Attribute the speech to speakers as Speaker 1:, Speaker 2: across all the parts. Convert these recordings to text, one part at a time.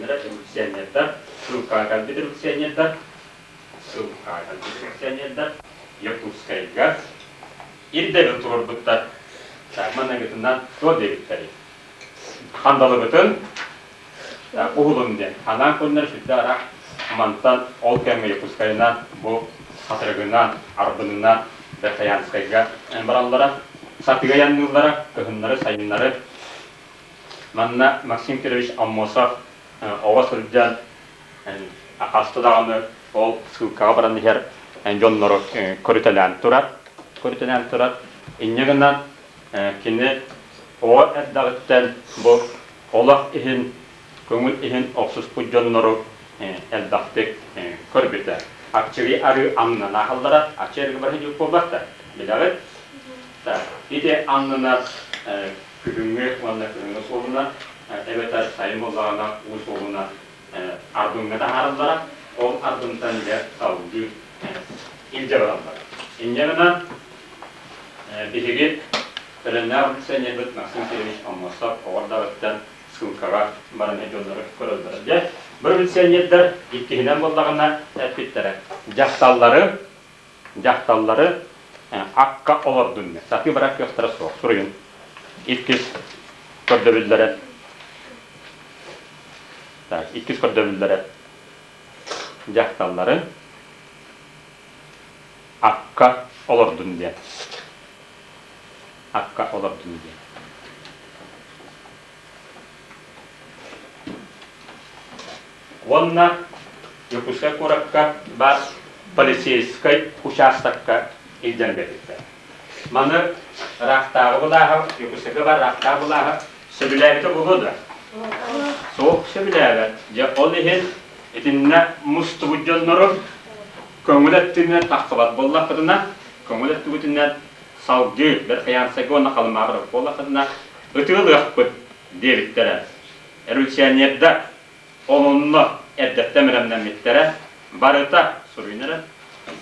Speaker 1: Кинилэрэ революционердар, ссылкаҕа кэлбит революционердар, ссылкаҕа кэлбит революционердар Якутскайга ирдэбил туруорбуттар. Так, манныгытынан туох диэбиттэрий? Хандалыбытын уһулун диэн. Анаан көннөрү сүрдээх ыраах мантан ол кэмҥэ Якутскайынан бу Хатырыгынан, Арбынынан Верхоянскайга бараллара. Сатыга айанныыллара, кыһыннары, сайыннары. Манна Максим Кирович Аммосов оҕо сылдьан хаста даҕаны ол ссылкаҕа баран иһэр дьоннору көрүтэлээн турар. Көрүтэлээн турар. Инньэ гынан кини оҕо эрдэҕиттэн бу олох иһин, көҥүл иһин охсуспут дьоннору элбэхтик көрбүтэ. Аччыгый арыы аннынан ааһаллара, аччыгый арыыга барыһы дьук буолбат билэҕит. Ити аннынан күһүҥҥү уонна кыһыҥҥы суолунан эбэтэр сайын буоллаҕына уу суолунан арбыҥҥа таһаараллара, ол арбынтан дьэ салгыы илдьэ бараллара. Инньэ гынан биһиги Төлөннөөх милиционербыт Максим Кирович Аммосов оҕо эрдэҕиттэн ссылкаҕа баран дьоннору көрөллөрө. Дьэ, бу милиционердар иккиһинэн буоллаҕына эппиттэрэ, дьахталлары дьахталлары акка олордун диэн. Сатыы барар кыахтара суох. Суруйун. Иккис көрдөбүллэрэ. Так, иккис көрдөбүллэрэ. Дьахталлары акка олордун диэн. Акка олордун диэн. Уонна Дьокуускай куоракка баар полицейскай учаастакка илдьэн биэрбиттэр. Маны ыраахтааҕы былааһа, Дьокуускайга баар ыраахтааҕы былааһа сөбүлээбитэ буолуо да? Суох сөбүлээбэт. Дьэ ол иһин итиннэ мустубут дьоннору көҥүл өттүнэн тахсыбат буоллахпытына, көҥүл өттүгүтүнэн салгыы Верхоянскайга уонна Халымаҕа барар буоллахпытына ытыалыахпыт диэбиттэрэ. Революционердар ол онно эрдэттэн бэлэмнэммиттэрэ, барыта суруйунара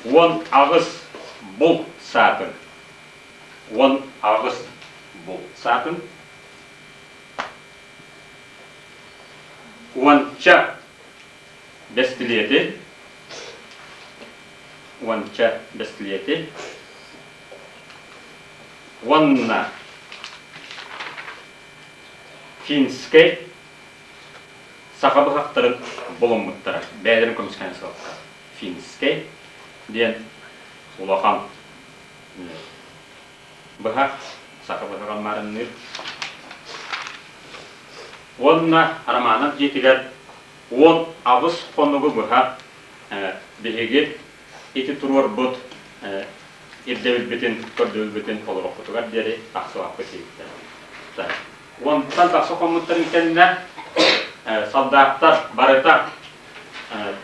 Speaker 1: 18 булт саатын 18 булт саатын уонча бэстилиэти уонча бэстилиэти уонна финскэй саха быһахтарын булуммуттара, бэйэлэрин көмүскээн сылтар. Финскэй диэн улахан быһах, саха быһаҕын маарынныыр. Уонна Романов дьиэтигэр 18 хонугу быһа биһиги ити туруорбут ирдэбилбитин, көрдөбүлбүтүн толоруохпутугар диэри тахсыбаппыт диэбиттэр. Уонтан тахса хоммуттарын кэннэ солдаттар барыта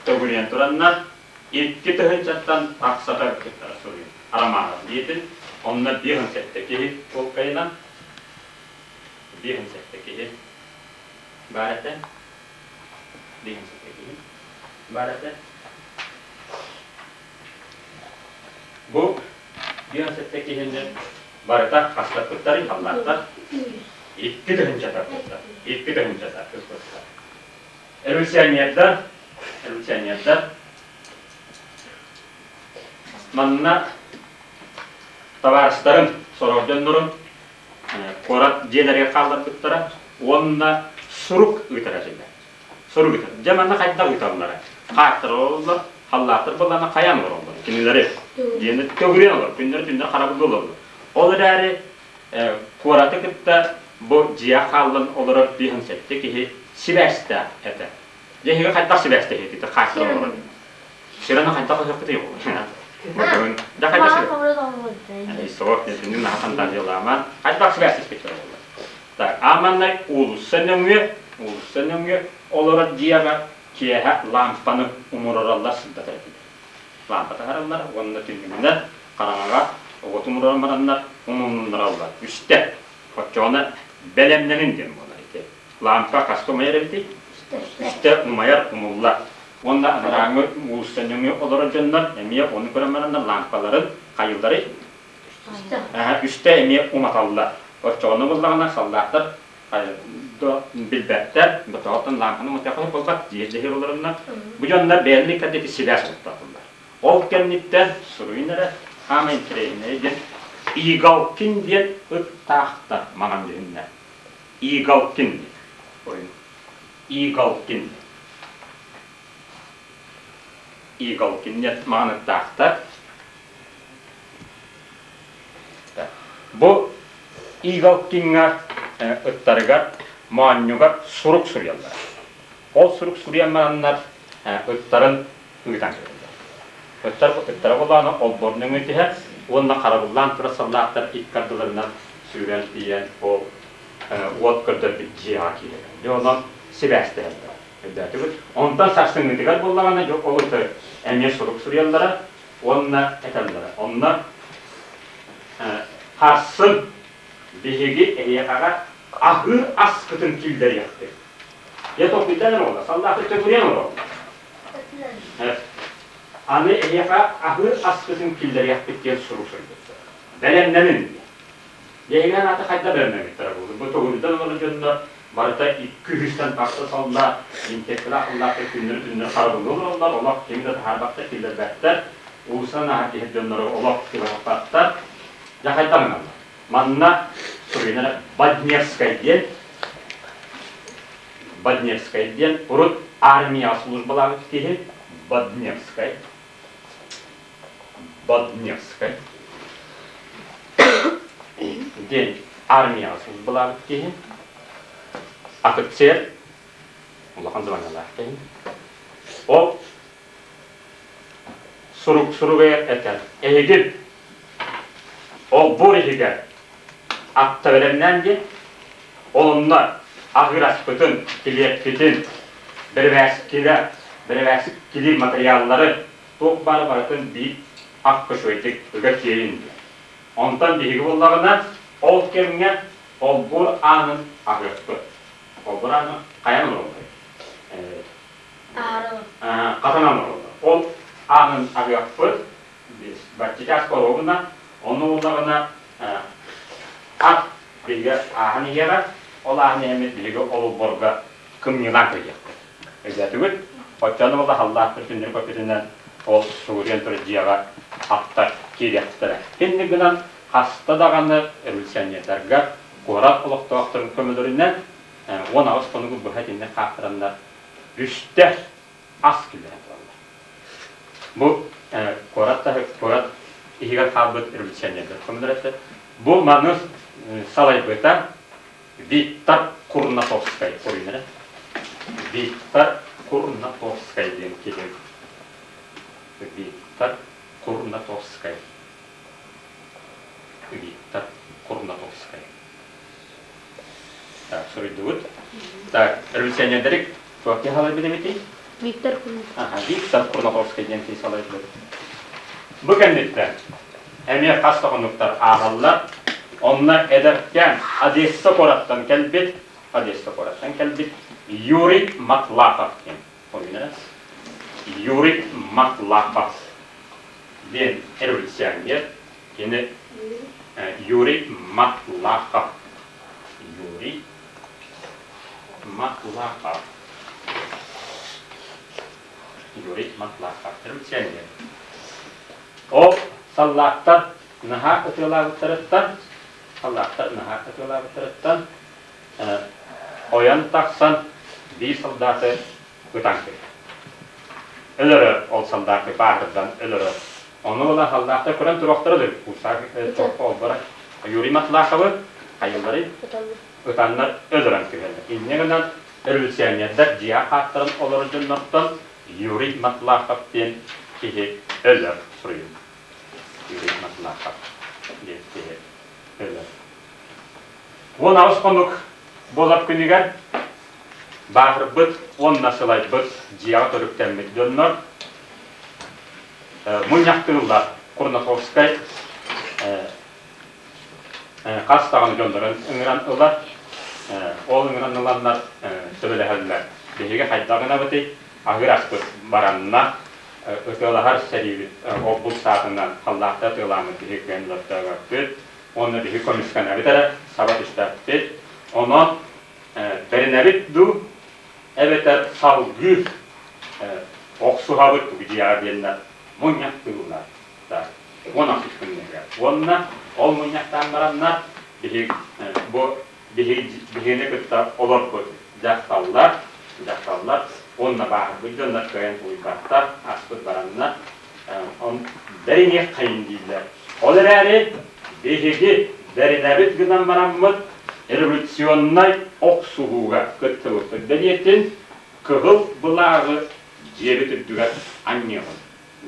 Speaker 1: төгүрүйэн тураннар 2 тыһыынчаттан тахсата кыттара суруйун Романов диэтин онно 57 киһи полкайынан 57 киһи баар этэ 57 киһи баар этэ бу 57 киһини барыта хастаппыттарын халлааттар 2 тыһыынча тарпыттар 2 тыһыынча тарпыттар революционердар революционердар манна табаарыстарын сорох дьоннорун куорат дьиэлэригэр хаалларбыттара уонна сурук ыытар этилэр сурук ыытар дьэ манна хайдах ыыталлара хааттар олороллор халлааттар буоллаҕына хайаан олороллор кинилэри дьиэни төгүрүйэн олорор күннэр түннэр харабылга олороллор ол эрээри куораты кытта бу дьиэ хааллан олорор 57 киһи сибээстээх этэ дьэ эһиги хайдах сибээстэһиэтит хааттар олорор сираны хайдах ыһыахпытый дьэ хайдах сибээс суох түннүк наһаа фантазиялаама хайдах сибээстэспиттэр буолла так ааманнай уулусса нөҥүө уулусса нөҥүө олорор дьиэҕэ киэһэ лампаны умурараллар сырдатар этилэр лампа таһараллар уонна түннүгүнэн хараҥаҕа оҕоту умуран бараннар умуннараллар үстэ оччоҕуна бэлэмнэнин диэн буолар ити лампа хаста умайар эбитий үстэ умайар умуллар уонна анарааҥҥы уулусса нөҥүө олорор дьоннор эмиэ ону көрөн бараннар лампаларын хайыылларый үстэ эмиэ уматаллар оччоҕуна буоллаҕына саллааттар. Билбэттэр, ботоҕоттон лаампаны мутуохха буолбат, дьиэ дьиһир олорунна. Бу дьоннор бэйэлэрин иккэрдити сибээс олохтоотуллар. Ол кэнниттэн суруйун эрэ хаама интэриэһинэйэ диэн Игалкин диэн ыттаахтар маҥан дьүһүннэр. Игалкин диэн. Ойун. Игалкин. Игалкин диэн маҥан ыттаахтар. Бу Игалкиҥҥа ыттарыгар моонньугар сурук суруйаллар. Ол сурук суруйан бараннар ыттарын ыытан кэбиһэллэр. Ыттар ыттара буоллаҕына олбуор нөҥүө түһэр уонна харабыллаан турар саллааттар икки ардыларынан сүүрэн тиийэн ол уот көрдөрбүт дьиэҕэ киирэллэр. Дьэ онон сибээстэһэллэр. Өйдөөтүгүт? Онтон сарсыҥҥытыгар буоллаҕына дьэ ол ыты эмиэ сурук суруйаллара уонна этэллэрэ. Онно харсын биһиги эһиэхэҕэ аһыыр аскытын киллэриэхпит. Дьэ толкуйдаан эрэ буолла, саллааты төгүрүйэн олороллор. Аны эһиэхэ аһыыр аскытын киллэриэхпит диэн сурук суруйбуттар. Бэлэмнэнин диэн. Дьиҥинэн аата хайдах бэлэмнэммиттэрэ буолуо. Бу төгүрүйдэн олорор дьоннор барыта икки-үстэн тахса салла, интеллектуаллаах тыллаахтар күннэри-түннэри харабыллыы олороллор, олох кими да таһаарбаттар, киллэрбэттэр, уулуссанан ааһар киһи дьоннору олох чугаһаппаттар. Дьэ хайдах гыналлар? Манна суруйунара Бодневскай диэн Бодневскай диэн урут армияҕа службалаабыт киһи Бодневскай Бодневскай диэн армияҕа службалаабыт киһи офицер улахан званиелаах киһи ол сурук суруга этэр эһиги олбуор иһигэр атта бэлэмнээн диэн Ол онно аһыыр-аспытын, килиэппитин, бэрэбээскилэ, бэрэбээскилиир матырыйааллары туох баара барытын биир ах көчүөйдүк ыга тиэйин диэн. Онтон биһиги буоллаҕына, ол кэмҥэ олбуор аанын аһыахпыт. Олбуор аанын хайан олороллор? Хатанан олороллор. Ол аанын аһыахпыт, бачча боруобуна, онно буоллаҕына ат биһиги ааһан иһиэҕэ, ол ааһан иһэммит биһиги олборго кымньыылаан кыйыахпыт. Өйдөөтүгүт? Оччону буолла халлаахпыт күннүрү көппүтүнэн ол сугуруйан турар дьиэҕэ аттар киириэхтэрэ. Инник гынан хаста даҕаны революционердарга куорат олохтоохторун көмөлөрүнэн 18 хонугу быһа итинник хаахтараннар үстэ ас киллэрэн тураллар. Бу куорат куорат иһигэр хаалбыт революционердар көмөлөр этэ. Бу маны салайбыта Виктор Курнатовскай суруйнара. Виктор Курнатовскай диэн киһи. Виктор Курнатовскай. Виктор Курнатовскай. Так, суруйдубут. Так, революционердары туох киһи салайбыт эбитий?
Speaker 2: Виктор Курнатовскай.
Speaker 1: Ага, Виктор Курнатовскай диэн киһи салайбыт. Бу кэнниттэн эмиэ хас да хонуктар ааһаллар. Онно эдэркээн Одесса куораттан кэлбит, Одесса куораттан кэлбит Юрий Матлахов диэн. Помню, Юрий Матлахов диэн революционер Кини Юрий Матлахов. Юрий Матлахов. Юрий Матлахов. Революционер. Ол саллааттар наһаа ытыалаабыттарыттан, саллааттар наһаа ытыалаабыттарыттан ойон тахсан биир солдаты ытан кэлэр. Өлөрөр ол солдаты бааһырдан өлөрөр. Ону ыла саллааттар көрөн туруохтара да курсаак олбора Юрий Матлаховы хайыллары ытаннар өлөрөн түһэллэр. Инньэ гынан революционердар дьиэ хааттаран олорор дьоннортон Юрий Матлахов диэн киһи өлөр суруйун. Юрий Матлахов диэн киһи өлөр. 18 хонук буолар күнүгэр бааһырбыт уонна сылайбыт дьиэҕэ төрүктэммит дьоннор мунньахтыыллар Курнатовскай хас даҕаны дьоннорун ыҥыран ылар. Ол ыҥыран ыланнар сөбүлэһэллэр. Биһиги хайдах гынабытый? Аһыыр аспыт баранна, ытыалаһар сэриибит ол-бу саатынан халлаахта ытыалааммыт биһиги кыайан ылаттаабаппыт. Уонна биһиги көмүскэнэбит эрэ, саба түспэппит. Онон. Бэринэбит дуу, эбэтэр салгыы охсуһабыт дьиэҕэ диэннэр мунньахтыыллар. 16 күннэригэр. Уонна ол мунньахтаан бараннар биһиги бу биһигини кытта олорбут дьахталлар, дьахталлар уонна бааһырбыт дьоннор кыайан тулуйбаттар, аспыт баранна бэриниэххэйин дииллэр. Ол эрээри биһиги бэринэбит гынан бараммыт революционнай охсуһууга кыттыбыппыт бэлиэтин кыһыл былааҕы дьиэбит үрдүгэр анньыаҕын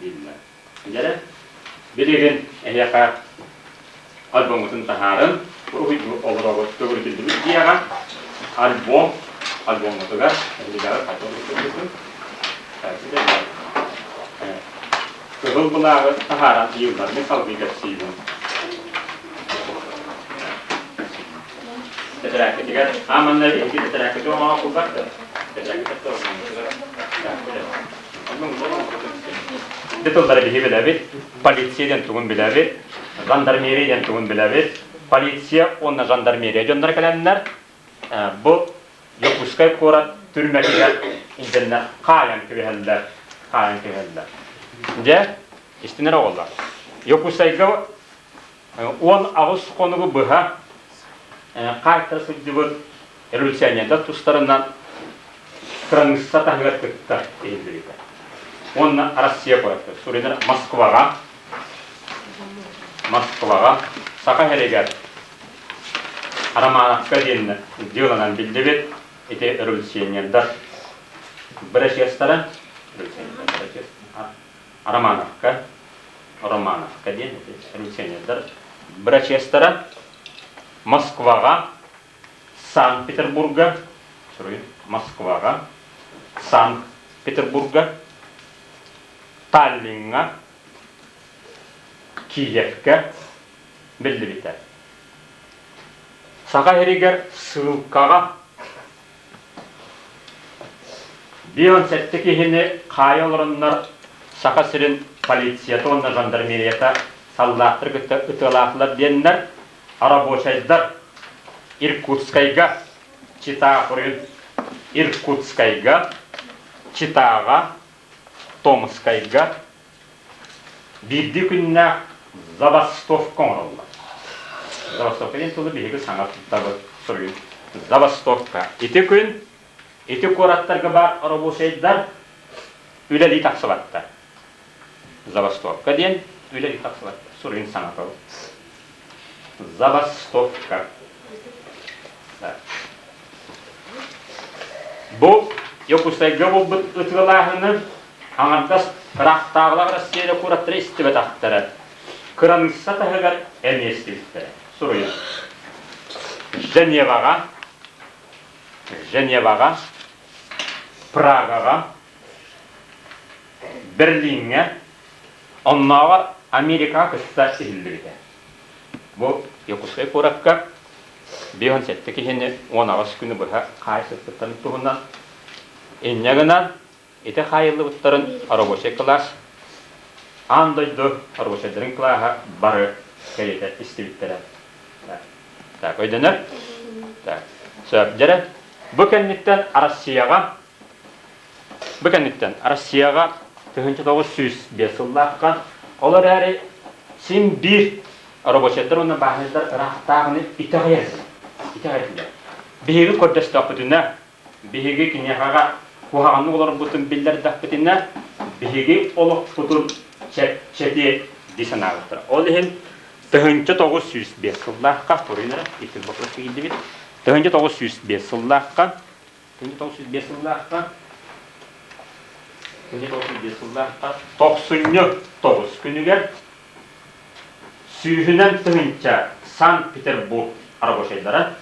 Speaker 1: дииллэр. Дьэ, билигин эһиэхэ альбоммутун таһааран, уруһуйдуу олоробут төгүрүтүллүбүт дьиэҕэ альбом альбоммутугар эһигидэҕэр хайдах уруһуйдуубутун кыһыл былааҕы таһааран ыйылларны салгыы кэпсиибин. Тэтэрээккитигэр, аа манна эһиги тэтэрээккитин оҥоро кулбат да? Тэтэрээккитин Ити тыллары биһи билэбит, полиция диэн тугун билэбит, жандармерия диэн тугун билэбит. Полиция уонна жандармерия дьонноро кэлэннэр бу Якутскай куорат түрмэтигэр илдьэннэр хаайан кэбиһэллэр, хаайан кэбиһэллэр. Дьэ, истинэр оҕолор. Якутскайга 18 хонугу быһа хаайтара сылдьыбыт революционердар тустарынан кыраныысса таһыгар кытта иһиллибитэ. Уонна Россия куоракка, суруйдар Москваҕа, Москваҕа, Саха сиригэр Романовка диэн дьыаланан биллибит ити революционердар бырачыастара, Романовка, Романовка диэн ити революционердар бырачыастара Москваҕа Санкт-Петербурга, суруйун, Москваҕа, Санкт-Петербурга, Таллиҥҥа, Киевкэ биллибитэ. Саха сиригэр ссылкаҕа 57 киһини хаайа олороннор Саха сирин полицията уонна жандармерията саллааттары кытта ытыалаатылар диэннэр рабочайдар Иркутскайга, Чита Иркутскайга, Читаҕа, Томскайга биирдии күннээх забастовка оҥороллор. Забастовка диэн тылы биһиги саҥа туттабыт суруйун. Забастовка. Ити күн ити куораттарга баар рабочайдар үлэлии тахсыбаттар. Забастовка диэн үлэлии тахсыбаттар. Суруйун саҥа тыл. Забастовка. Бу Якутскайга буолбут ытыалааһыны аҥардас ыраахтааҕылар Россия куораттара истибэтэхтэрэ. Кыраныысса таһыгар эмиэ истибиттэрэ. Суруйун. Женеваҕа, Женеваҕа, Прагаҕа, Берлиҥҥэ, оннооҕор Америкаҕа кытта иһиллибитэ. Бу Якутскай куоракка 57 киһини 18 күнү быһа хаайа сыппыттарын туһунан инньэ гынан ити хаайыллыбыттарын рабочай кылаас аан дойду рабочайдарын кылааһа бары кэриэтэ истибиттэрэ. Так, өйдөнөр? Так, сөп. Дьэрэ, бу кэнниттэн Россияҕа Бу кэнниттэн Россияҕа 1905 сыллаахха, ол эрээри син биир рабочайдар уонна бааһынайдар ыраахтааҕыны итэҕэйэр итэҕэйдилэр. Биһиги көрдөстөхпүтүнэ, биһиги киниэхэҕэ куһаҕаннык олорбутун биллэрдэхпитинэ, биһиги олохпутун чэпчэтиэ дии санаабыттара. Ол иһин 1905 сыллаахха, хоруйунара иккис боппуруоска киирдибит, 1905 сыллаахха 1905 сыллаахха 1905 сыллаахха тохсунньу тоҕус күнүгэр сүүһүнэн тыһыынча Санкт-Петербург рабочайдара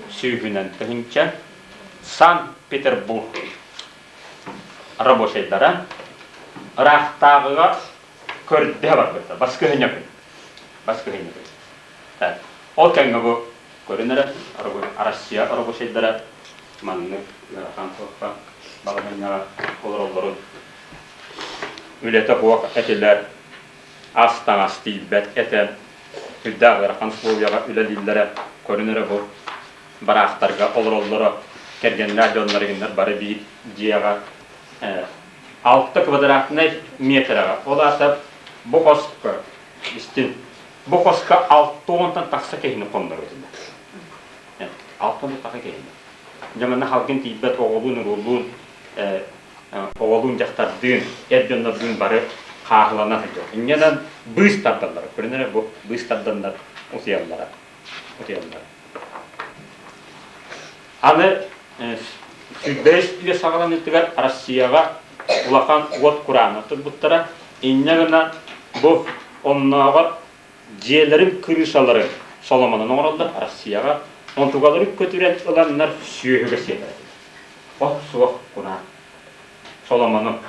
Speaker 1: сүүһүнэн тыһыынча Санкт-Петербург рабочайдара ыраахтааҕыга көрдөһө барбыттар. Баскыһынньа күн. Баскыһынньа күн. Ол кэмҥэ бу Көрөн эрэ, Россия рабочайдара маннык ыарахан суохха балаһыанньаҕа олороллорун үлэтэ суох этилэр, ас-таҥас тиийбэт этэ, сүрдээх ыарахан условияҕа үлэлииллэрэ көрөн эрэ бу. бараахтарга олороллоро, кэргэннээх дьоннор игиннэр бары биир дьиэҕэ 6 квадратнай метраҕа, ол аата бу хоско, истин, бу хоско алта уонтан тахса киһини хоннорор этилэр. 60 тахса киһини. Дьэ манна халгын тиийбэт оҕолуун-уруулуун, оҕолуун дьахтардыын, эр дьоннордуун бары хааһылана сылдьар. Инньэнэн быыс тардаллар. Көрүнэрэ бу быыс тарданнар утуйаллара. Утуйаллара. Аны сүүрбэһис үйэ саҕаланыытыгар Россияҕа улахан уот кураана турбуттара. Инньэ гына бу оннооҕор дьиэлэрин крышаларын соломонон оҥороллор Россияҕа. Онтугалары көтүрэн ыланнар сүөһүгэ сиэтэр. От суох кураан. Соломону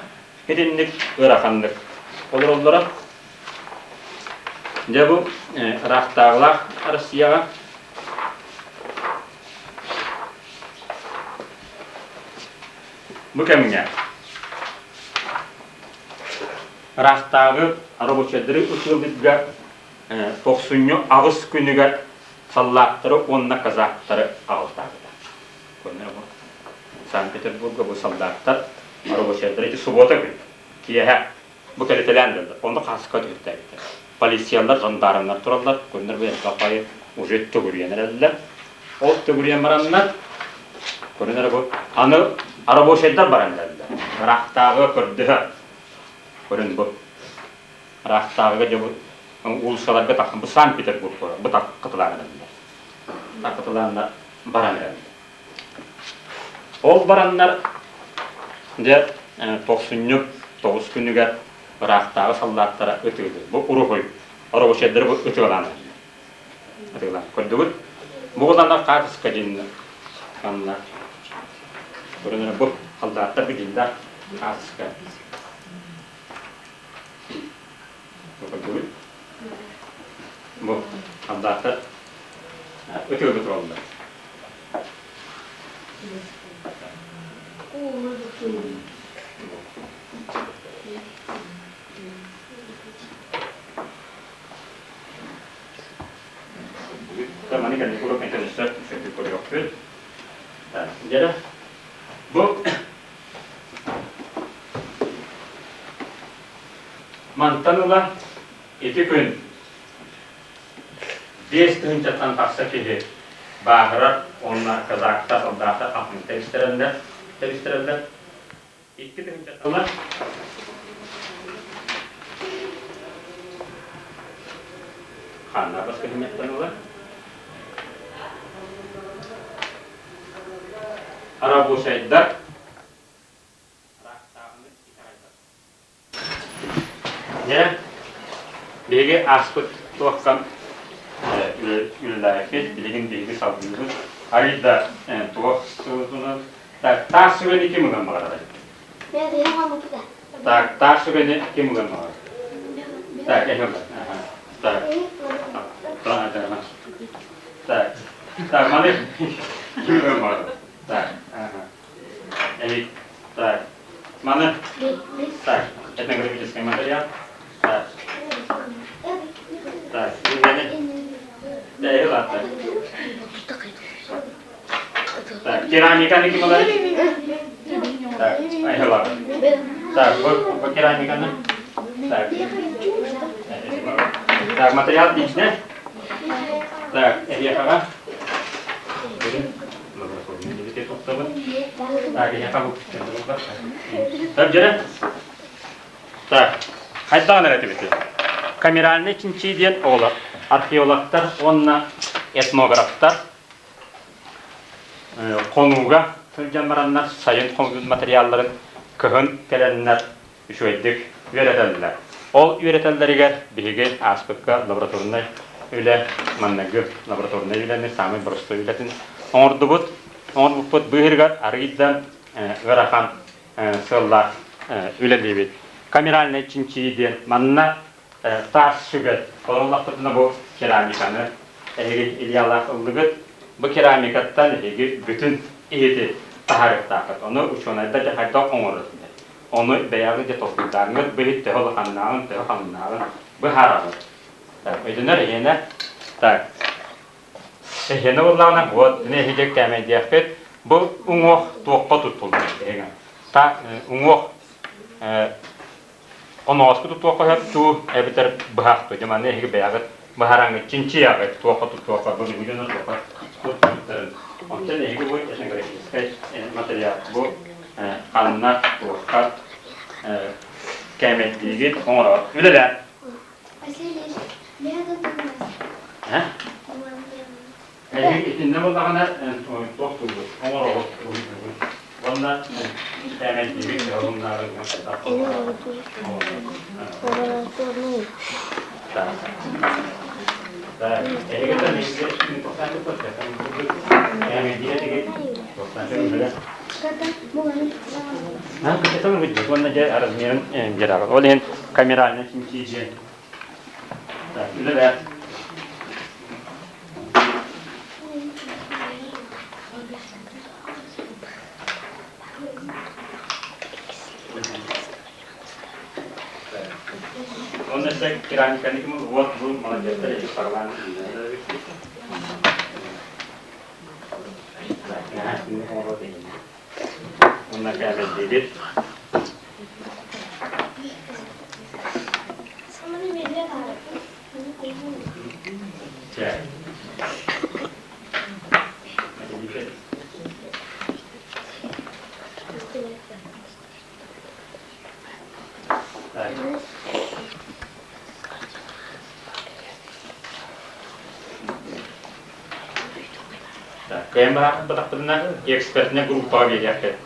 Speaker 1: итинник ыараханнык олороллоро. Дьэ бу ыраахтааҕылаах Россияҕа Бу кэмҥэ ыраахтааҕы рабочайдары ытыалыырга тохсунньу аҕыс күнүгэр саллааттары уонна казактары аҕалтаабыта. Санкт-Петербурга бу саллааттар рабочайдары ити суббота күн киэһэ Бу кэлитэлээн дылы. Онно хааска түһүртээбиттэр. Полициялар, жандармнар тураллар. Көннөр бу элбэх айы уже төгүрүйэн эрэллэр. Ол төгүрүйэн бараннар, көрөн эрэ бу, аны рабочайдар баран эрэллэр. Ыраахтааҕы көрдөһө. Көрөн бу. Ыраахтааҕыга дьэ бу уулуссаларга тахсан бу Санкт-Петербург куорат бу таккытылаан эрэллэр. Таккытылааннар баран эрэллэр. Ол бараннар, дьэ, тохсунньу тоҕус күнүгэр ыраахтааҕы саллааттара ытыылыыр. Бу уруһуй, оробочайдары бу ытыалаан эрэллэр. Ытыалаан. Көрдүгүт? Бу уланар хаатыска дьиннэ. Манна. Көрүнэр бу саллааттар бу дьиннэ хаатыска. Көрдүгүт? Бу саллааттар ытыалыы тураллар. Маны кэнники куруук интэриэстэр үчүгэйдик көрүөхпүт. Дьэ, бу мантан ыла ити күн 5000-тан тахса киһи бааһырар уонна казактар, солдаттар атын тэбистэрэллэр, тэбистэрэллэр. 2000 ыла Ханна баскыһынньаттан ыла Арабушайдар ыраахтааҕыны итэҕэйбэт Дьэ, биһиги ааспыт туохтан үлэлээбиппит, билигин биһиги салгыыбыт. Арыйда туох сылытынан Так, таас сүгэни ким ылан баҕарар? Так, таас сүгэни ким ылан баҕарар? Так, эһи ылар. Так. Так. Так, маны ким ылан баҕарар? Так, ага. Эһи, так. Маны, так, этнографический материал. Так. Так, Так, керамиканы ким ылар? Так, айылар. Так, бу, бу керамиканы. Так. Так, материал личный. Так, эһиэхэҕэ. Так, эһиэхэ бу. Так, дьэрэ. Так, хайдаҕын эрэ этибитий? Камеральнай чинчии диэн оҕолор, археологтар уонна этнографтар хонууга сылдьан бараннар сайын хомуйбут материалларын кыһын кэлэннэр үчүгэйдик үөрэтэллэр. Ол үөрэтэллэригэр биһиги ааспыкка лабораторнай үлэ, манныгы лабораторнай үлэни саамай боростуой үлэтин оҥордубут. Оҥорбуппут быыһыгар арыый да ыарахан сыаллаах үлэлиибит. Камеральнай чинчийии диэн манна таас сүгэр. Ололлохпутуна бу керамиканы эһиги Ильялаах ыллыгыт. Бу керамикаттан эһиги бүтүн иһити таһаарыахтааххыт. Ону учуонайдар дьэ хайдах оҥорор этилэр. Ону бэйэҕит дьэ толкуйдааҥҥыт, бу иһит төһө улаханнааҕын, төһө халыҥнааҕын быһаараҕыт. Так, өйдөнөр эһиэнэ. Так. Эһиэнэ буоллаҕына, вот эһиги кээмэйдиэхпит. Бу уҥуох туохха туттуллар? Та уҥуох онооску туттуохха сөп дуу, эбэтэр быһах дуу. Дьэ манна эһиги бэйэҕит быһараҥҥыт, чинчийэҕит туохха туттуохха, былыргы дьоно туохха туттубуттарын. Онтон эһиги бу этнографическай материал бу ханна, туохха кээмэйдиигит, оҥорор. Үлэлээ. Эһиги итиннэ буоллаҕына туох тугут оҥороҕут уонна кээмэйдиигит дьоһуннааҕы Уонна дьэ размерын биэрэҕит. Ол иһин камеральный чинчийии диэн үлэлээх. Онно керамиканы вот бу молодецтар эти саҕалаан Онно кээбэйдиибит. Чэ. Кыайан баһаарбатахпытына экспертнэй группаҕа биэриэххит.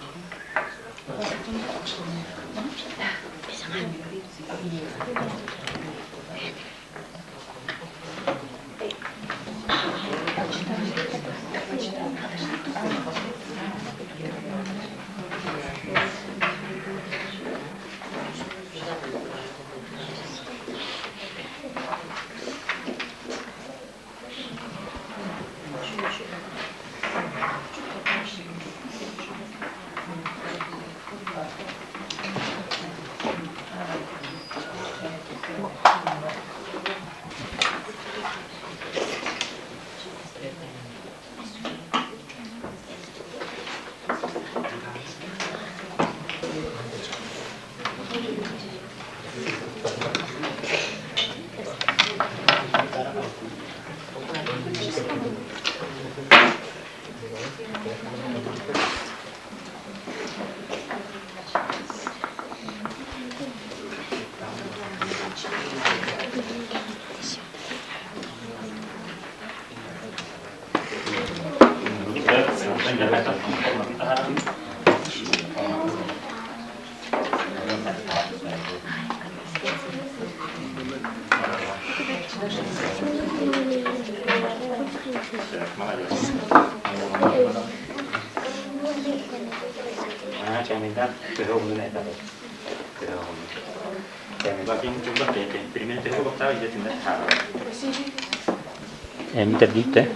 Speaker 1: Эмтэрдииттэ.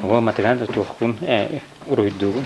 Speaker 1: Оо, матыгаан да туохпун ээ уруһуйдуугун.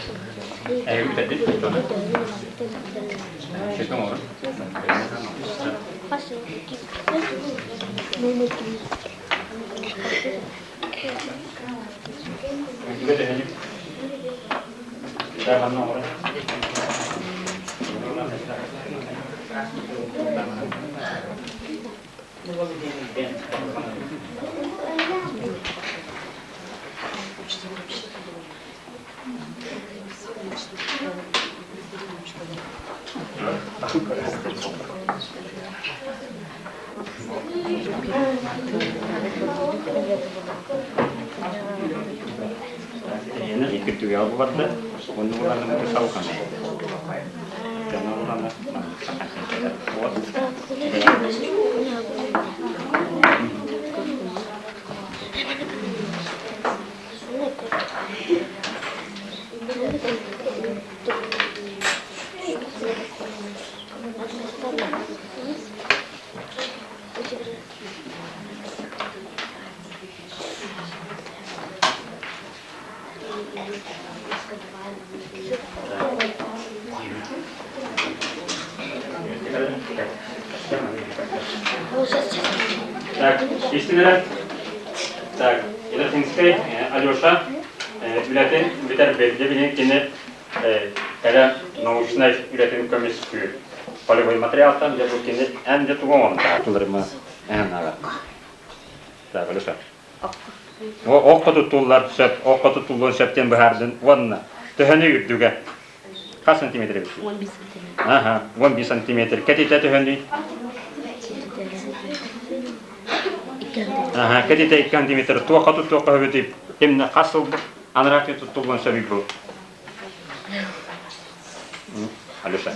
Speaker 1: Так, истиннэр. Так. Илатинскай Алеша үлэтин бүтэрбит. Дьэ билигин кини кэлэн научнай үлэтин көмүскүүр. Полевой материалтан дьэ бу кини эн дьэ тугу оҥордо? Туларыма эн ага. Так, Алеша. Окко туттуллар сөп, окко туттуллуон сөп диэн быһаардын уонна төһөнү үрдүгэ? Хас сантиметр эбит?
Speaker 2: 11 сантиметр.
Speaker 1: Аха, 11 сантиметр. Кэтитэ төһөнүй? Аха, кэтитэ 2 сантиметр. Туохха туттуохха сөбүтүй? Кимнэ хас сыл анараа туттуллуон сөбүй бу? Алеша.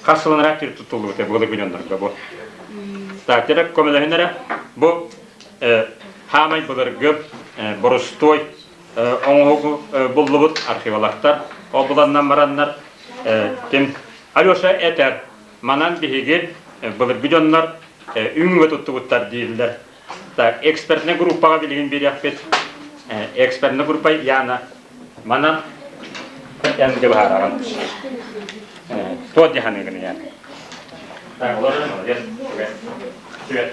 Speaker 1: Хас сыл анараа туттуллубута былыргы дьоннорго бу? Так, терек көмөлөһүн эрэ. Бу хаамай былыргы боростуой оҥоһугу буллубут археологтар. Ол буланнан бараннар ким Алеша этэр, манан биһиги былыргы дьоннор үҥҥэ туттубуттар дииллэр. Так, экспертнэй группаҕа билигин биэриэхпит. Экспертнэй группа Яна манан эн быһаараҕын. Туох дии саныыгын Яна? Так, олорон молодец. Привет.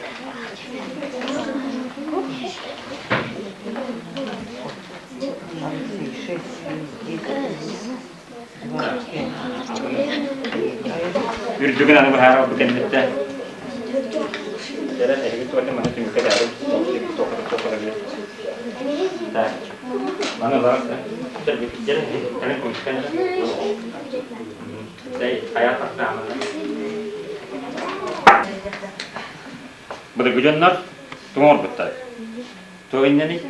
Speaker 1: Үрдүгүн аны быһаарар бу кэнниттэн. Дьэрэ, эһиги туохтан маны түмүккэ даарым. Так. Маны ылар. Дьэрэ, кэлин көмүскэн. Дэй, хайа тахсаамына. Былыргы дьоннор тугу оҥорбуттар? Туох иннэний?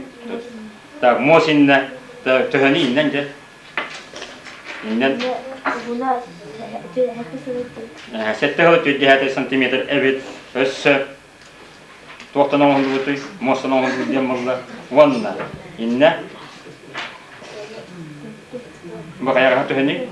Speaker 1: Так, муос иннэ, төһөнү иннэн дьэ? Иннэн 7 сантиметр сантиметр эбит. Өссө туохтан оҥоһуллубутуй? Муостан оҥоһуллубут диэн буолла. Уонна иннэ Бу хайаҕаһа төһөнүй?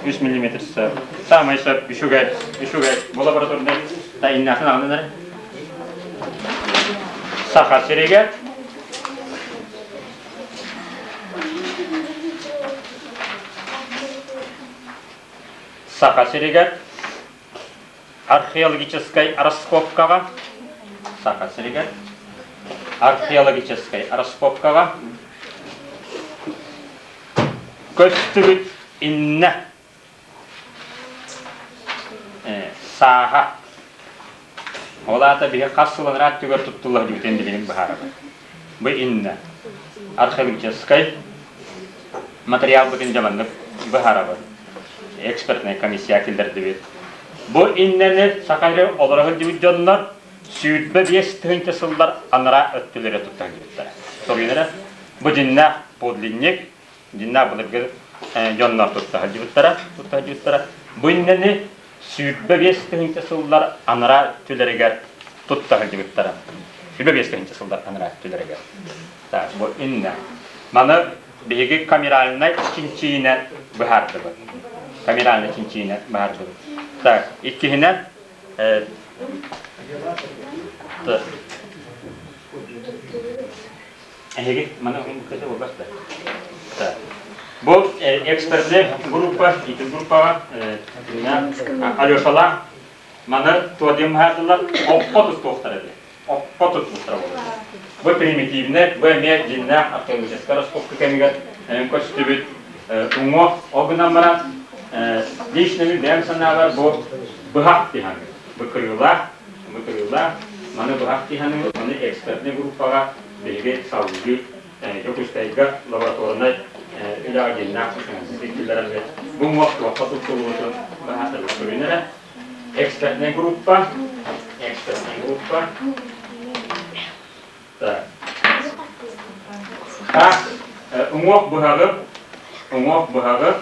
Speaker 1: 3 миллиметр сөп. Самай сөп, үчүгэй, үчүгэй. Бу лабораторнай та иннахын аҕыннар. Саха сиригэр Саха сиригэр археологическай раскопкаҕа Саха сиригэр археологическай раскопкаҕа көстүбүт иннэ сааһа ол аата биһи хас сыл анараа өттүгэр туттулла сылдьыбытын билигин быһаарабыт. Бу иннэ археологическай материалбытын дьэ маннык быһаарабыт. Экспертнай комиссия киллэрдибит. Бу иннэни саха сирэ олоро сылдьыбыт дьоннор 25 тыһыынча сыллар анараа өттүлэрэ тутта сылдьыбыттара. Соруйан эрэ, бу дьиннээх подлинник, дьиннээх былыргы дьоннор тутта сылдьыбыттара, тутта сылдьыбыттара. Бу иннэни 25 тыһыынча сыллар анараа өттүлэригэр тутта сылдьыбыттара. 25 тыһыынча сыллар анараа өттүлэригэр. Так, бу иннэ. Маны биһиги камеральнай чинчийиинэн быһаардыбыт. Камеральнай чинчийиинэн быһаардыбыт. Так, иккиһинэн эһиги маны көтө буолбат да. Бу экспертнэй группа, ити группаҕа Алешалаах маны туо диэн быһаардылар, окко тустуохтара диэн. Окко тутултара буолар. Бу примитивнэй, бу эмиэ дьиннээх археологическай раскопка кэмигэр көстүбүт уҥуох. Ол гынан баран, лично мин бэйэм санаабар бу быһах тиһаҥы, бу кырыылаах, бу кырыылаах, маны быһах тиһаҥы, маны экспертнэй группаҕа биһиги салгыы Дьокуускайга лабораторнай үлэҕэ дьиннээх киллэрэммит бу уҥуох туохха туттуллубутун быһаарсарбыт көрүнэрэ. Экспертная группа. Экспертная группа. Так. Так, уҥуох быһаҕы, уҥуох быһаҕы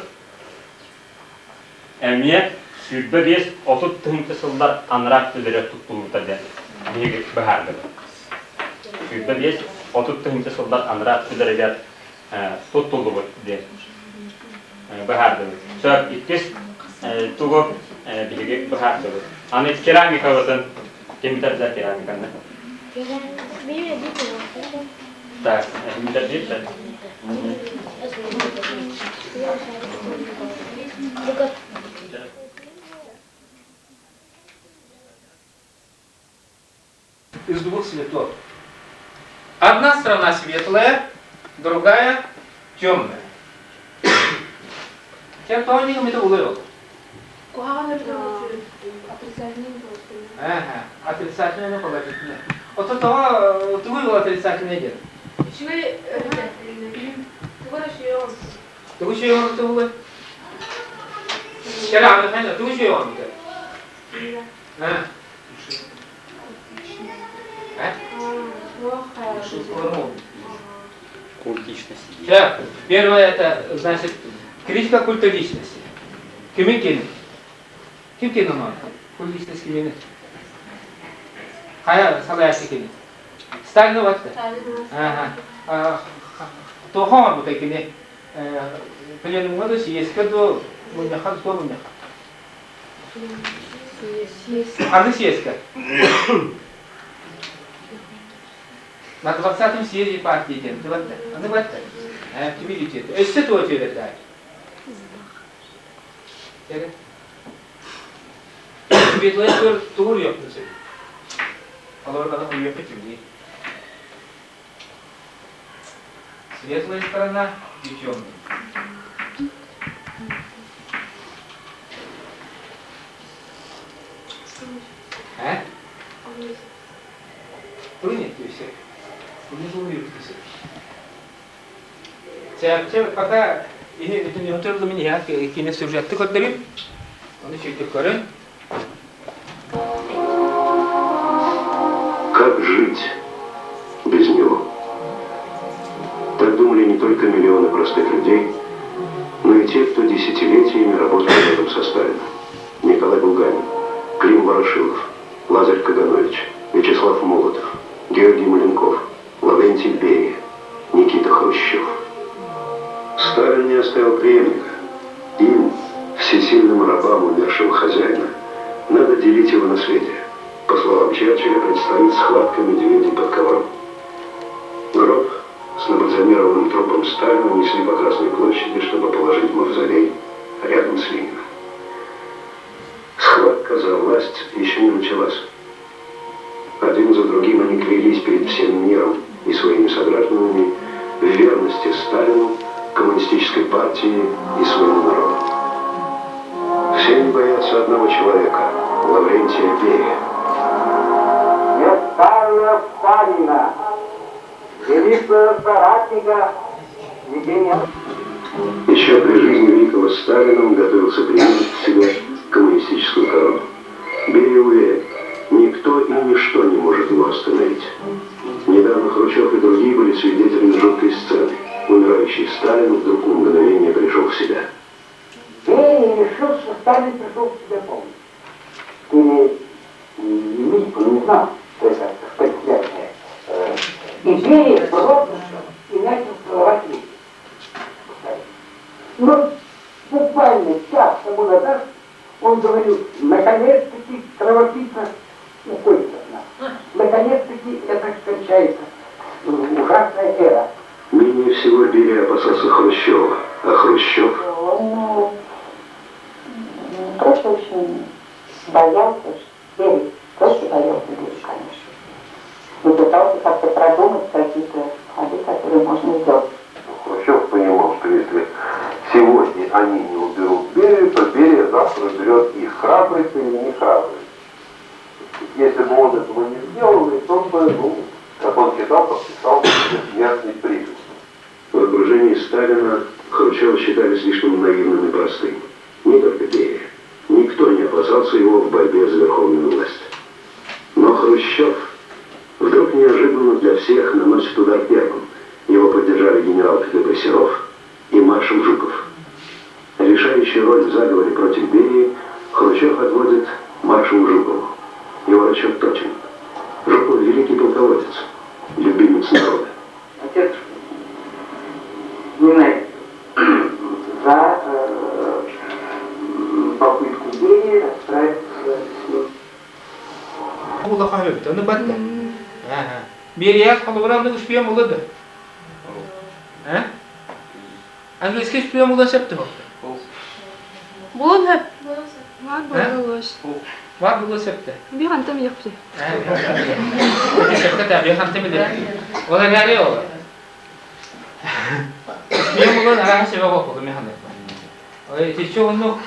Speaker 1: эмиэ 25-30 тыһыынча сыллар анараа өттүлэрэ туттуллубута диэн биһиги быһаардыбыт. 25-30 тыһыынча сыллар анараа өттүлэригэр туттуллубут диэн быһаардыбыт. Сөп, иккис тугу биһиги быһаардыбыт. Аны керамикабытын ким бүтэрдэ керамиканы? Так, бүтэрдиир
Speaker 2: цветов. Одна сторона светлая, другая темная. Sen тоҕо ньыгымыты улай ол?
Speaker 3: Куһаҕан отрицательный
Speaker 2: Ага, отрицательный положительный. Ото тоҕо тугуй ол отрицательный диэн?
Speaker 3: Үчүгэй өрүтэ. Тугу эрэ үчүгэй оҥорбут.
Speaker 2: Тугу үчүгэй оҥорбута буолуой? Кэлэ аны тугу үчүгэй оҥорбута? А?
Speaker 1: Культ личности.
Speaker 2: Сейчас, первое это, значит, критика культа личности. Кимин кини? Ким кини ону? Культ личности кимини? Хайа салайааччы кини? Сталин батта. Ага. Туох оҥорбута кини? Пленумҥа да съезкэ да мунньахха да мунньахха. Ханнык съезкэ? На 20-м съезде партии диэн тыбатта. Аны батта. Кими диэти. Өссө туо түөрэтээр. Кere. Светлая көр тугур йоктун сөп. Олор аны уйуохха чүлли. Светлая сторона и темная. Э? Тугун все. Чэ, пока итин мин кини сюжетты көрдөрүм. Оны сөйтүк көрүн.
Speaker 4: Как жить без него? Так думали не только миллионы простых людей, но и те, кто десятилетиями работал рядом со Сталиным. Николай Булганин, Клим Ворошилов, Лазарь Каганович, Вячеслав Молотов, Георгий Маленков, Лаврентий Берия, Никита Хрущев. Сталин не оставил преемника. Им, всесильным рабам умершего хозяина, надо делить его наследие. По словам Черчилля, предстоит схватка медведей под ковром. Гроб с набальзамированным трупом Сталина несли по Красной площади, чтобы положить в мавзолей рядом с Лениным. Схватка за власть еще не началась. Один за другим они клялись перед всем миром и своими согражданами в верности Сталину, коммунистической партии и своему народу. Все они боятся одного человека – Лаврентия Берия.
Speaker 5: Не ставил Сталина, великого соратника Евгения.
Speaker 4: Еще при жизни великого Сталина он готовился принять в себя коммунистическую корону. Берия уверен, никто и ничто не может его остановить. Недавно Хрущев и другие были свидетелями жуткой сцены. Умирающий Сталин вдруг на мгновение пришел в себя.
Speaker 5: Берия решил, что Сталин пришел в себя полностью. Или он не знал, что это предсмертное. И Берия бросился и начал целовать руки. Но буквально час тому назад он говорил, наконец-таки кровопийца уходит от нас. Наконец-таки это кончается. Ужасная эра.
Speaker 4: Менее всего Берия опасался Хрущева, а Хрущев...
Speaker 6: Он просто очень боялся, Берия, просто боялся Берии, конечно. И пытался как-то продумать какие-то ходы, которые можно сделать.
Speaker 7: Хрущев понимал, что если сегодня они не уберут Берию, то Берия завтра уберет их, храбрый или не храбрый. Если бы он этого не сделал, то он бы, ну, как он считал, подписал бы смертный приговор.
Speaker 4: В окружении Сталина Хрущева считали слишком наивным и простым. Не только Берия. Никто не опасался его в борьбе за верховную власть. Но Хрущев вдруг неожиданно для всех наносит удар первым. Его поддержали генерал КГБ Серов и маршал Жуков. Решающую роль в заговоре против Берии Хрущев отводит маршалу Жукову. Его расчет точен. Жуков – великий полководец, любимец народа.
Speaker 5: Отец ненавидел за попытку Берии расправиться с ним.
Speaker 2: Улахан эбит, ону батта. Берия холобура оннук шпион буолла да? Э? Английский шпион буолан сөп дуо?
Speaker 3: Буолан сөп. Бар буолуос.
Speaker 2: Бар булу сөптө.
Speaker 3: Би хантан билэхпит.
Speaker 2: Сөпкө та би хантан билэр. Ол эрээри ол. Мен булан араһа сөбө коппутум мен ханнык. Итиччэ оннук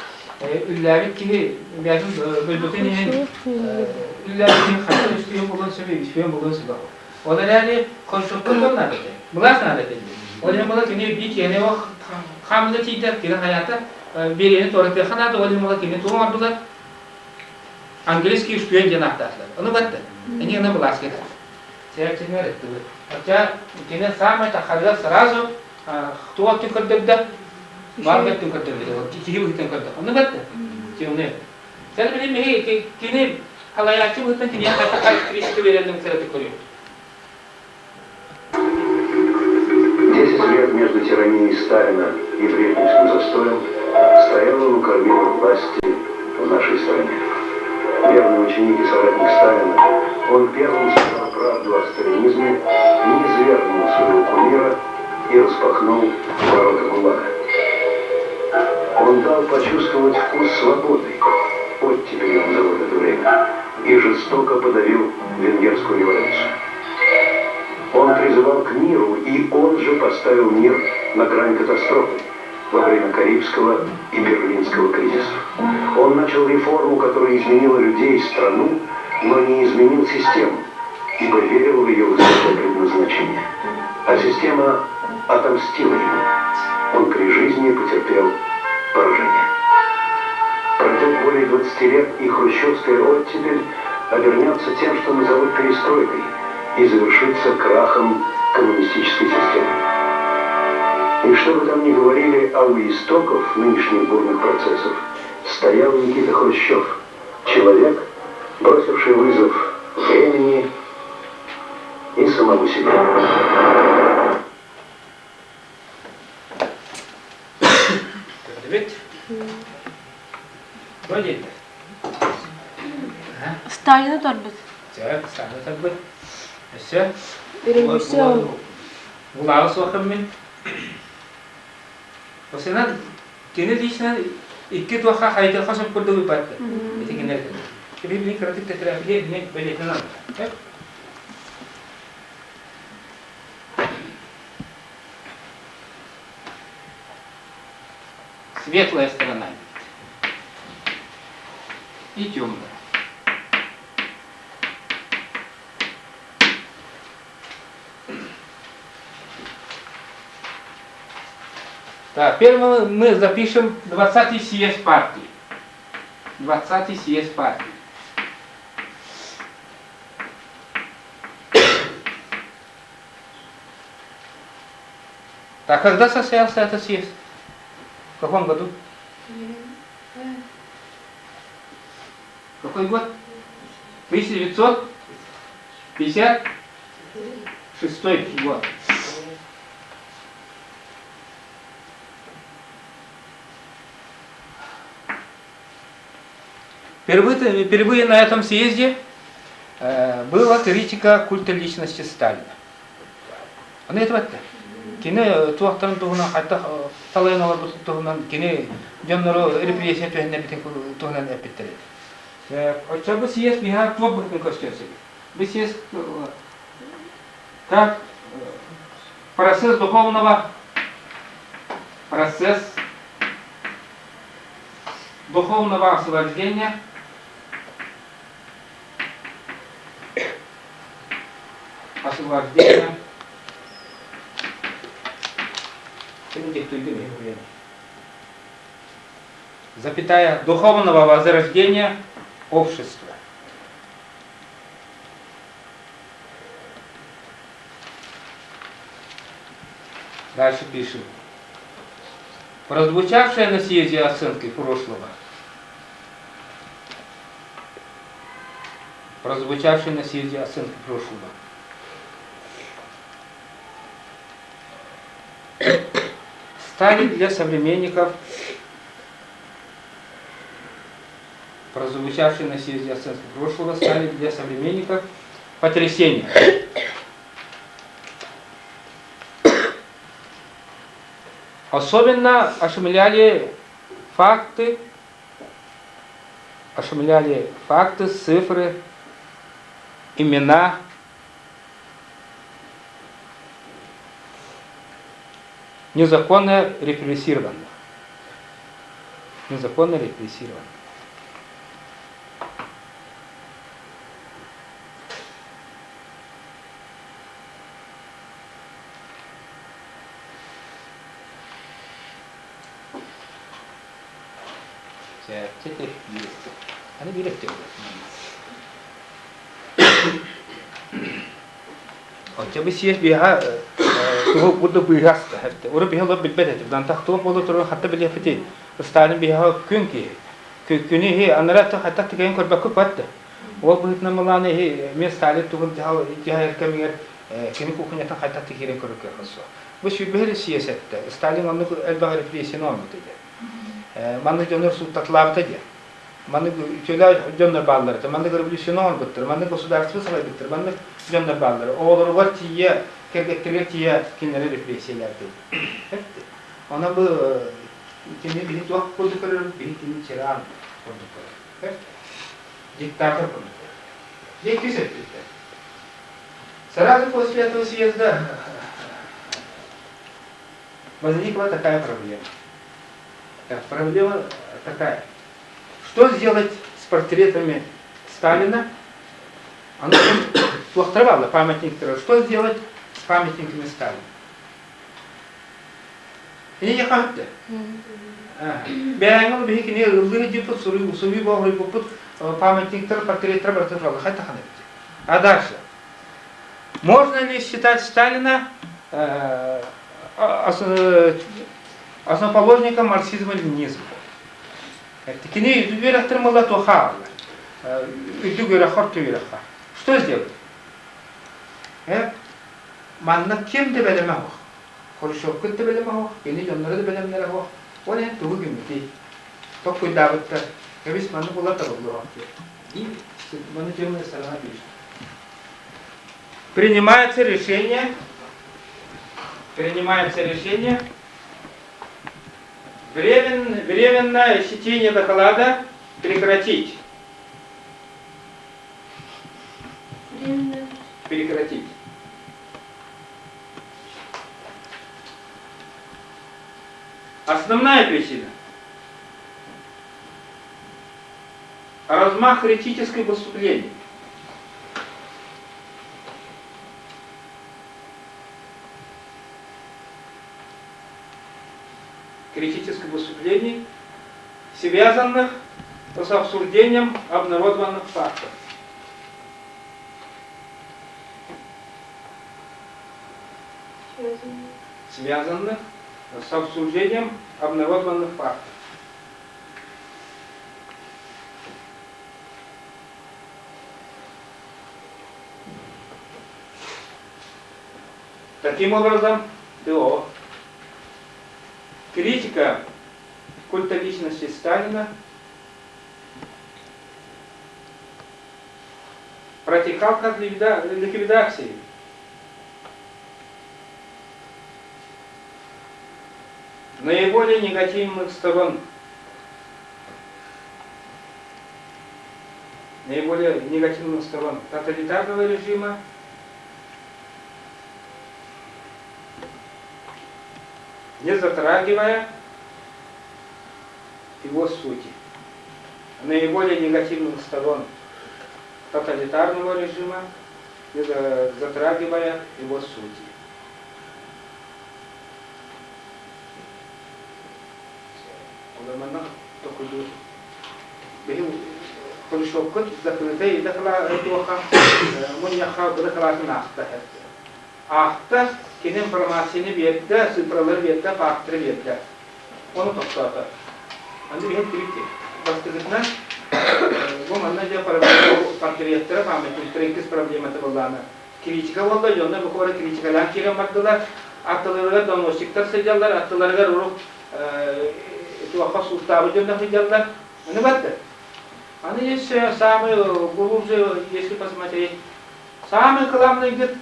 Speaker 2: үллээбит киһи бэйэтин дойдутун иһин үллээбит киһи хайдах үстүйэн булуон сөбүй, үстүйэн булуон сөбө. Ол эрээри консультант дьон наада этэ. Былаас наада этэ. Ол иһин була кини биир киһини хаамыга тиийдэ, кини хайаата биэриэни туоратыахха наада, ол иһин була кини тугу оҥордулар? Английский шпион диэн ааттаатылар. Ону батта. Они аны былааска этэ. Сэрчиннэр эттибит. Хотя кини самай тахарыгар сразу туох өттүн көрдөрдө? Бар өттүн көрдөрдө. Киһи быһыытын көрдө. Ону батта. Кини Сен билим кини халаяччы быһыытын киниэхэ хайдах характеристика биэрэллин кыратык көрүөм.
Speaker 4: Десять лет между тиранией Сталина и Брежневским застоем стояла у кормила власти в нашей стране. Верный ученик и соратник Сталина, он первым сказал правду о сталинизме, не извергнул своего кумира и распахнул ворота ГУЛАГа. Он дал почувствовать вкус свободы, оттепелью назовут это время, и жестоко подавил венгерскую революцию. Он призывал к миру, и он же поставил мир на грань катастрофы во время Карибского и Берлинского кризисов. Он начал реформу, которая изменила людей и страну, но не изменил систему, ибо верил в ее высокое предназначение. А система отомстила ему. Он при жизни потерпел поражение. Пройдет более 20 лет, и хрущевская оттепель обернется тем, что назовут перестройкой, и завершится крахом коммунистической системы. И что бы там ни говорили, а у истоков нынешних бурных процессов стоял Никита Хрущев, человек, бросивший вызов времени и самому себе.
Speaker 2: Көрдүбүт. Бу диэтэ.
Speaker 3: Сталины торбут.
Speaker 2: Чэ, Сталины торбут. Өссө?
Speaker 3: Революция.
Speaker 2: Булааҕы суох мин. Осынан кини лично икки туохха хайдыха сөп курдук ыппатты. Ити кинер. Киби кыратык тетрафия мен бэлиэтин алды. Светлая сторона и темная. Так, первым мы запишем 20-й съезд партии. 20-й съезд партии. Так, когда состоялся этот съезд? В каком году? Какой год? 1956 год. Впервые, впервые на этом съезде была критика культа личности Сталина. Аны этибэтте. Кини туохтарын туһунан хайдах салайан олорбутун туһунан кини дьоннору репрессия түһэннэрбитин туһунан эппиттэр этэ. Оччо бу съезд биһа туох быһытын көстүөн сөбүй? Бу съезд как процесс духовного процесс духовного освобождения освобождения запятая духовного возрождения общества. Дальше пишем. Прозвучавшая на съезде оценки прошлого прозвучавшей на съезде оценки прошлого. Стали для современников, прозвучавшие на съезде оценки прошлого, стали для современников потрясением. Особенно ошеломляли факты. Ошумляли факты, цифры, имена незаконно репрессированных. Незаконно репрессированных. Аны биир өттө Оччо бу сиэс биһа туһу курдук быыһас Уру биһа олор билбэт этим. Антах туох буола турар хатта билиэппити. Сталин биһа күн киһи. Күнү иһи анара хатта тикэйин көрбөккө патты. Ол быһыытынан малааны иһи мен Сталин тугун дьаһайар кэмигэр кини кухнятын хайдах тикиирин көрүккэ суох. Бу сүүрбэһэр съезд эттэ. Сталин оннук элбэх репрессияны оҥорбута диэн. Маннык дьоннор сууттатылаабыта диэн. Маннык үтүөлээх дьоннор бааллар этэ. Маннык революцияны оҥорбуттар, маннык государство салайбыттар, маннык дьоннор бааллар. Оҕолоругар тиийэ, кэргэттэригэр тиийэ кинилэри репрессиялээбит. Онон бу кини биһи туох курдук көрөр, биһи кини тиран курдук көрөр. Диктатор курдук көрөр. Иккис өттүттэн. Сразу после этого съезда возникла такая проблема. Проблема такая. Что сделать с портретами Сталина? Оно туохтара памятниктара. Что сделать с памятниками Сталина? Ini yakahıttı. Бэйэҥ биһи кини ыллыы дьиппут, суруйуу боҕуруйбуппут памятниктар, портреттар барыта тураллар. Хайта ханна А дальше. Можно ли считать Сталина основоположником марксизма-ленинизма? Кини үөрэхтэр мылла туохаа үрдүк үөрэххэ орто үөрэххэ. Что сделать? Манна ким да бэлэмэ суох. Хрущевкыт да бэлэмэ суох, кини дьонноро да бэлэмнэрэ суох. Ол иһин тугу гыммытый? Токкуйдаабыттар. Кэбис маннык буолар табыллыах диэн. И маны темная сторона пишет. Принимается решение, принимается решение времен, временное чтение доклада прекратить.
Speaker 3: Временно.
Speaker 2: Прекратить. Основная причина – размах критической выступления. Критических выступлений, связанных с обсуждением обнародованных фактов. Связанных с обсуждением обнародованных фактов. Таким образом, ТО. Критика культа личности Сталина протекал как ликвидации. Наиболее негативных сторон наиболее негативных сторон тоталитарного режима не затрагивая его сути. Наиболее негативных сторон тоталитарного режима, не затрагивая его сути. Манна токуйдуур. Биһи Хрущевкут закрытай туоха мунньахха быдакалаатын аахта. Аахта кини информацияны биэрдэ, цифралары биэрдэ, факторы биэрдэ. Ону тохтоото. Аны биһи тибит бастыгытынан бу манна дьэ портреттара памятниктара иккис проблемата буоллаана. Критика буолла, дьоннор бу куора критикалаан киирэн бардылар. Аттыларыгар доносчиктар сылдьаллар, аттыларыгар урук туохха сууттаабыт дьоннор сылдьаллар. Аны барда. Аны есть самый глубже, если посмотреть, самый главный, говорит,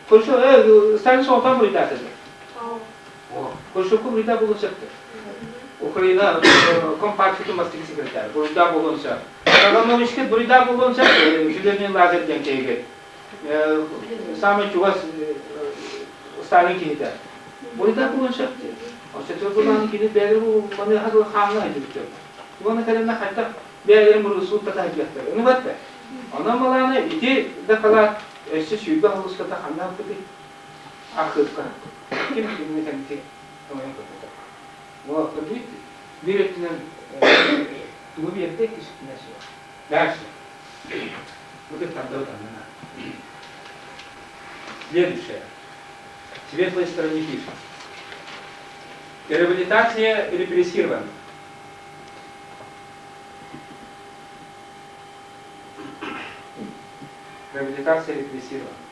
Speaker 2: Хрущев, Сталин соҕотон буруйдаата. Хрущевку буруйда булу сөптөр. Украина Компартиятын бастакы секретарь, буруйдаах буолуон сөп. Кагановичка буруйдаах буолуон сөп, тюремный лагерь диэн киһигит. Самый чугас Сталин киһитэ. Буруйдаах буолуон сөп дии. Оччотугар булааны кини бэйэлэрин маныаха дылы хааҥҥа сылдьыбыттар. Уонна кэлэннэ хайдах бэйэлэрин буруйу сууттата сылдьыахтара. Ону бэрт. Онон балааны ити дакылаат өссө 20 сыл устата ханна ыппытый? Архыыпка. Ким кинини кэнники тоҥойон көрбөтөх. Вот, видите, биир өттүнэн тугу биэрдэ, иккис өттүнэн суох. Дальше. Бу тардыбыт аннына. Следующее. Светлой стороне пишет. Реабилитация репрессированных. Реабилитация репрессированных.